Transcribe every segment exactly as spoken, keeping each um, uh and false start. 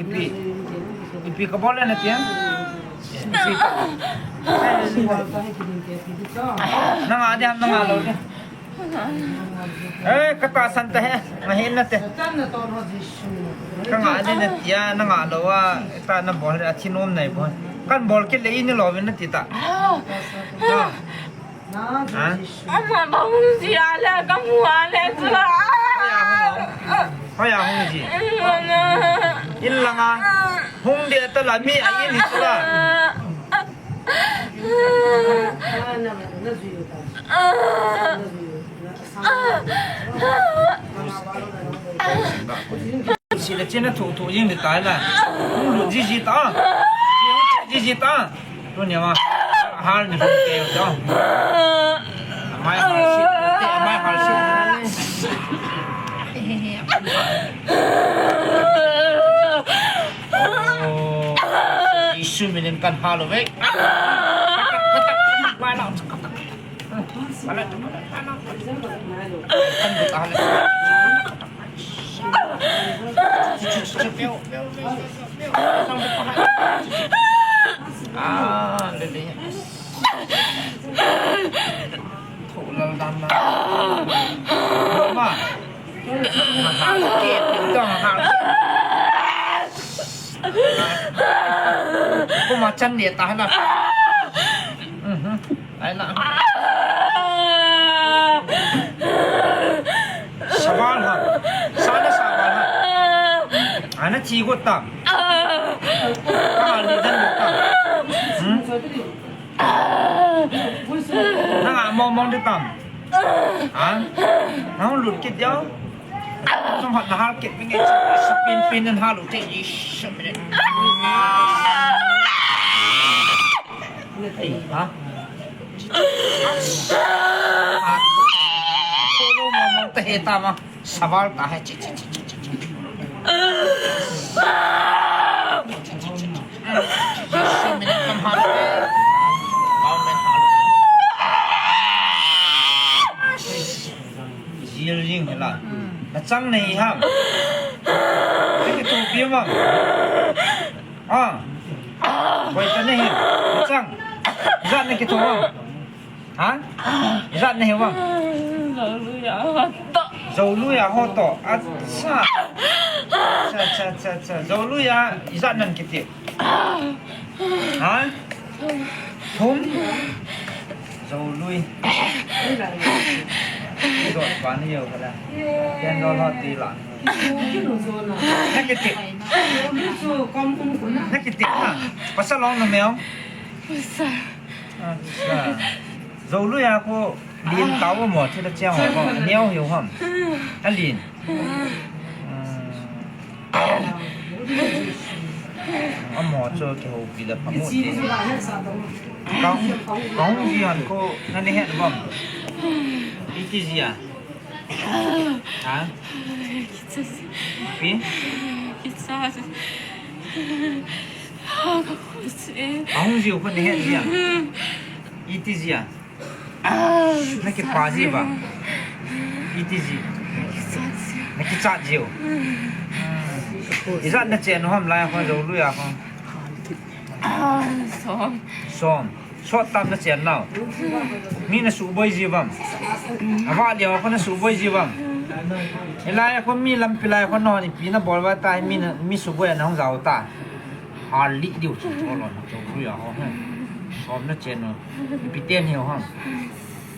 Ipi, ipi kabol le nati ham? Ipi ka. Nanga di ham, nanga lou di. Eh, katahsan tahe. Ngahin nate. Kanga di nati a, nanga lou a, ta nabol a, thi nom nai bol. Kan bol kit le ini lou vin nati ta. Ha? Ama ba hung ji a le, kamu a le chu. Hoiya hung ji. Mama. In langa. Hung de ta la mi a in hi chu la. Sile chena thu thu jing de tai la. Hung lut ji ji ta. Ji ji ta. Tunia ma. Hal ni hung ke ta. Amai hal si. Te amai hal si. Oh. Isu minin kan hal ve. Katak, katak, katak. Kuma chan dia tahan lah. Mhm. Ai na. Sabal ha. Sana sabal ha. Ana chi got ta. Ka ni dan got ta. Hmm? Nanga mong mong di tam. Ha? Nang lut kit diu. Sum hat na hal kit ping e. Sapin pin nan hal u te i sum ne. Ei, ha? Ha? Ko lo mo mo ta he ta ma. Saval ta he chi chi chi chi chi. Sum ne kam hal. Kau men hal. Zil jing hela. Na chang nei ham. Te ke tu pi ma. Ah. Koi ta nei. Na chang. Ijat na kithong ham? Ha? Ijat na hi ham? Zoluya ho to. Zoluya ho to. Acha. Acha, acha, acha, acha. Zoluya ijat nan kiti. Ha? Thum. Zolui. Dot pa ni yo kala. Ken dol ho ti la. Na kiti. Na kiti ha. Pasal long na meo. Pasal. Acha. Zoluya ko lin tao mo, thila chiang ho ko. Neo hiu ham. Alin. Hmm. Amo chu kihoupi le phamu ti. Kang, kang ji han ko na ni het bom. Iti ji a. Ha? Pi? Ahung ji ko ni het ji a. Iti ji a. Na kipa ji ba. Iti ji. Na kichat ji. Ijat na chen u ham lai ho Zoluya ho. Som. Som. Sot tam na chen nau. Mi na suboi ji bam. Ava dia ko na suboi ji bam. Hilai ko mi lampi lai ko no ni pi na bol ba ta mi na mi suboi na hung jao ta. Hal li diu chu chu lon chu chu ya ho he. Som na chen no. Ipi te neo ham.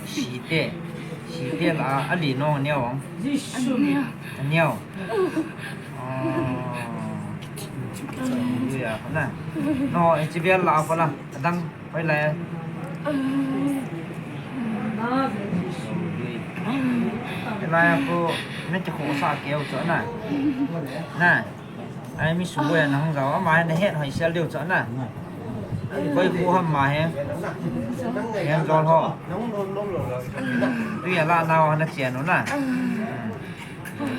Si te. Si te la ali no neo ham. Neo. Ah. Chu ya ho na. No, e chi bel la ho la. Adang hoi la. La ko me te ko sa ke o chu na. Na. Ai, mi suboi na hung jao, ama na het hoi sel diu chu na. Koi khu ham ma he. Hem jol ho. Tu ya la na wa na chen u na.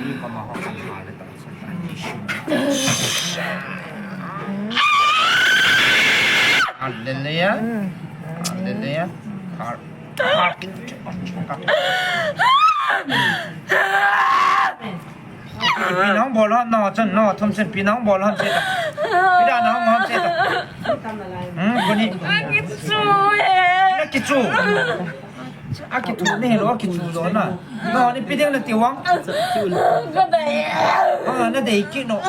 Ni ko ma ho kan ha le ta. Hallelujah. Hallelujah. Har-, har-, Ipi nahung bol ham, nangho chun, nangho thum chun ipi nahung bol ham, sei ta. Ipi dan nahung ham, sei ta. Hmm, kuni. Akichu e. Nakichu. Akichu nahilou, akichu jo na. Nangho ni ipi ding nati vang. Kadei. Ah, nadei kit nom.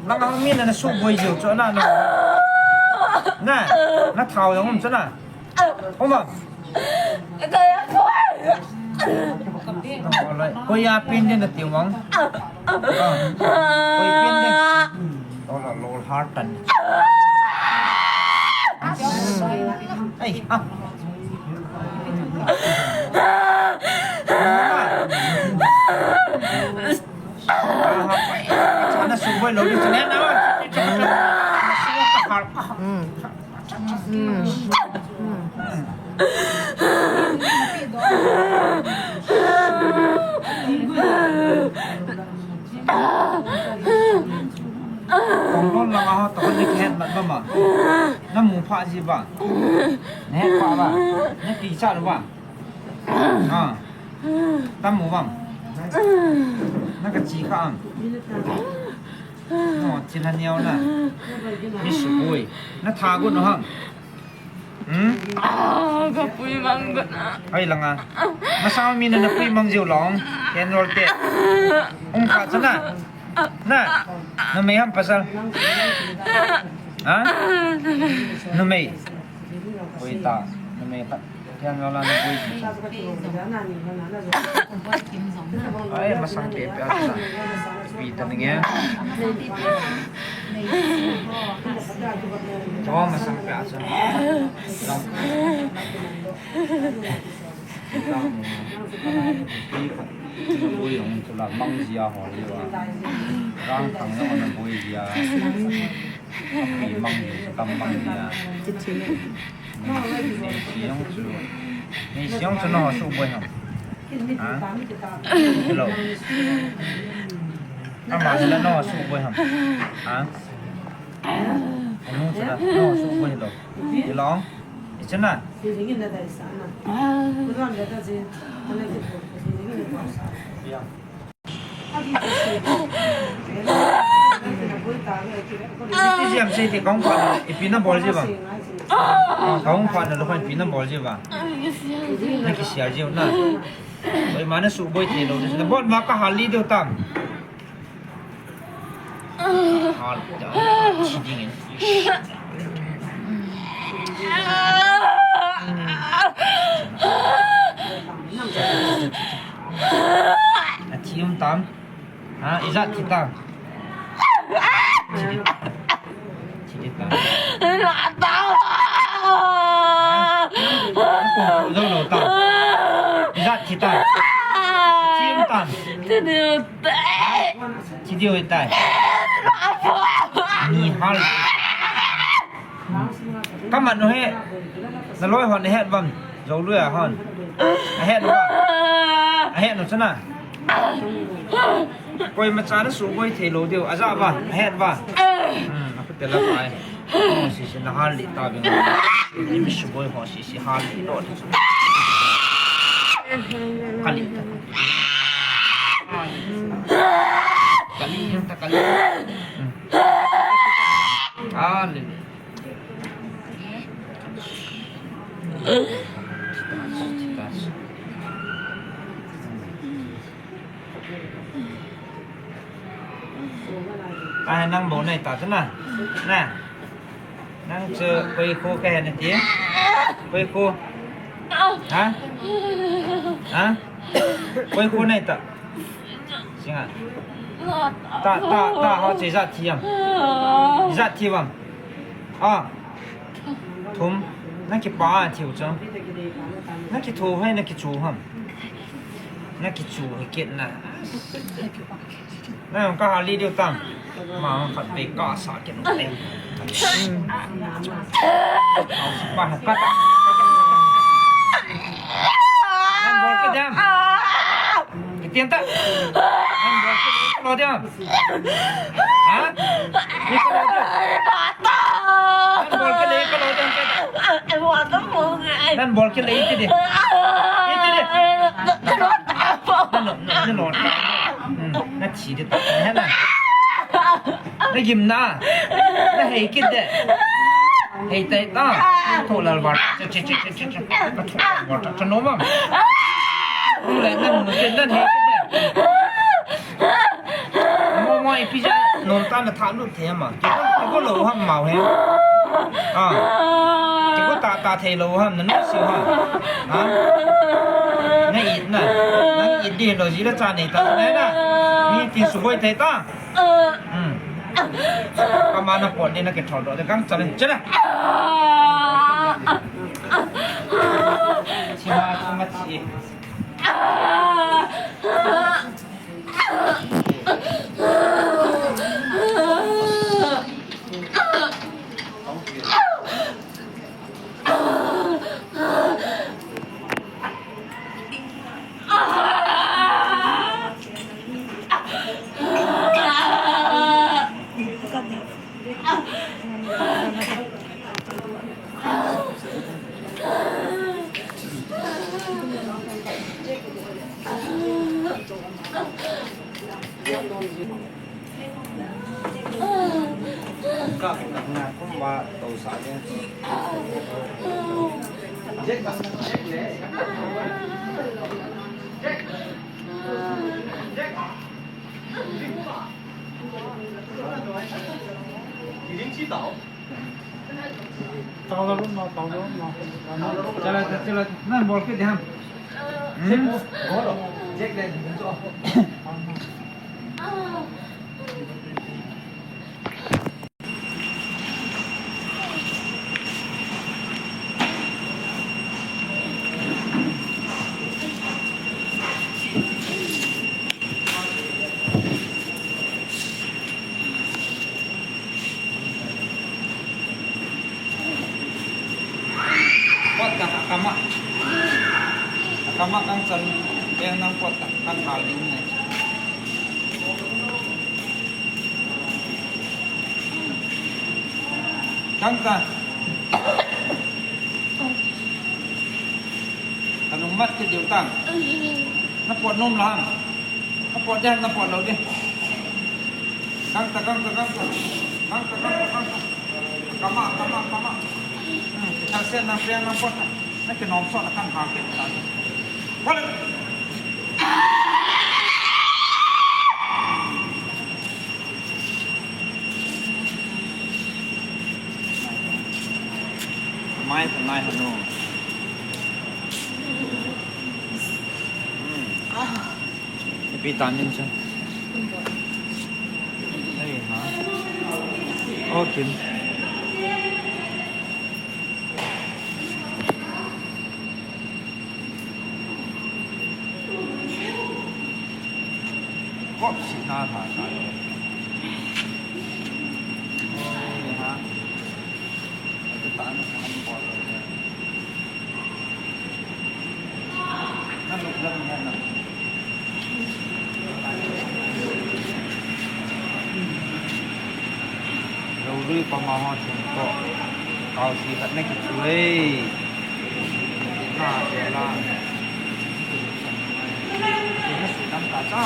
Langa mi na nasuhboi jiu chu na, na. Na, nathao jong um chu na. Um am? Koi a pen ding nati vang. Ah. Koi pen ding. Lol, lol, lol, heart tan. Ai, ah. Ana suboi lou ding chu ne na. Hmm. Hmm. Hmm. Kong lon langa ho, to ni kihet mat ba ma. Namu pha ji ba. Nahet pha ba. Nakichat ba. Ah. Tam mu vang. Nakachi kha am. No, chilha neo na. Mi suboi. Natha got u ham. Hmm? Ah, kapui mang got na. Ai langa. Masang mi na napui mang jiu long. Ken rol te. Um kha cha na. Na. Numei ham pasal. Ha? Numei. Oi ta. Numei khat. Kian lo la na boi. Ai, masang ke pe asa. Pi ta ninge. Jo masang pe asa. Pi khat. Boi jong chu la mang jia ho le wa. Rang thang jong na boi jia. Pi mang jia, kam mang jia. Neisi jong chu, Neisi jong chu nangho suboi ham. Ha? Hello. Ama chu nangho suboi ham. Ha? Anu chu nangho suboi hello. Hello. Ichana. Yeah. Iti jam sei te kong pa na, ipi nabol ji ba? Ah, kong pa na lo kong ipi nabol ji ba? Nakisial ji na. Oi, mana suboi te lo, nabol ma kahal li do tam. Hal, chi ding in. Athi um tam. Ha, ijat thi tam. Thi di, thi di tam. Kum jo lo tam. Ijat thi tam. Athi um tam. Thi di oi tai. Ni hal. Kaman u he. Naloi hon ahet vam. Jou lui a hon. Ahet u va. Ahet u chana. Koima cha na suboi thei lou diu. Aja va. Ahet va. Hmm, akute la pai. Ho sisi nahal li ta bing. Ni mi suboi ho sisi hal li lo di. Kali ta. Kali ta, kali. Hmm. Ah, le. Ai, nang bou nei ta chu na. Na. Nang chu koi khu kahe nati. Koi khu. Ha? Ha? Koi khu nei ta. Singa. Ta, ta, ta, ho che ijat thi am. Ijat thi vam. Ah. Thum. Nakipa a thiu chu. Nakithu hai, nakichu ham. Nakichu hi kit na. Nang kahal li diu tam. Ma khat pe kasa kit na. Pa kata. Nang bol kit diam. Kitian ta. Nang bol kit lo diam. Ha? Ni ka lo diam. Nang bol kit le ka lo diam. Nang bol kit le iti di. Iti di. Nang lo, nang lo. Hmm, na thi de ta, he na. Na gim na. Na hei kit de. Hei tai ta. Tho lal var. Che, che, che, che, che, che. Ka tho lal var ta. Cha no mam. Ule na mu che na hei kit de. Mo mo ipi ja nom ta na tha lut the ma. Ke ko, ke ko lo ham mau he. Ah. Ke ko ta ta thei lo ham na no si ha. Ha? Na it na. Na it di lo ji la cha nei ta na na. Mi ti su boi thei ta. Hmm. Ka ma na pot di na ke thol do de gang cha le. Cha le. Chi ma, chi ma chi. Chala, chala, nan bol kit diham. Hmm? Pot ta, akama. Akama kang chan, yang nang pot ta, kan hal ding ne. Kang ta. Ka lungmat kit diu tang. Na pot nom lou ham. Na pot ding, na pot lou ding. Kang ta, kang ta, kang ta. Kang ta, kang ta, kang ta. Kama, kama, kama. Hmm, ka sen na sen na pot. Na ke nom so na kan ha kit ta. Pot. Mai, mai, hanu. Hmm. Vitamin chu. Hei, ha. Okay. Kop si na ha sa. Oi ha. Ata ta na sa han bol. Na luk lam na na. Lo lui pa ma ho chun ko. Kau si khat na kichu e. Na te la. Na si tam ta cha.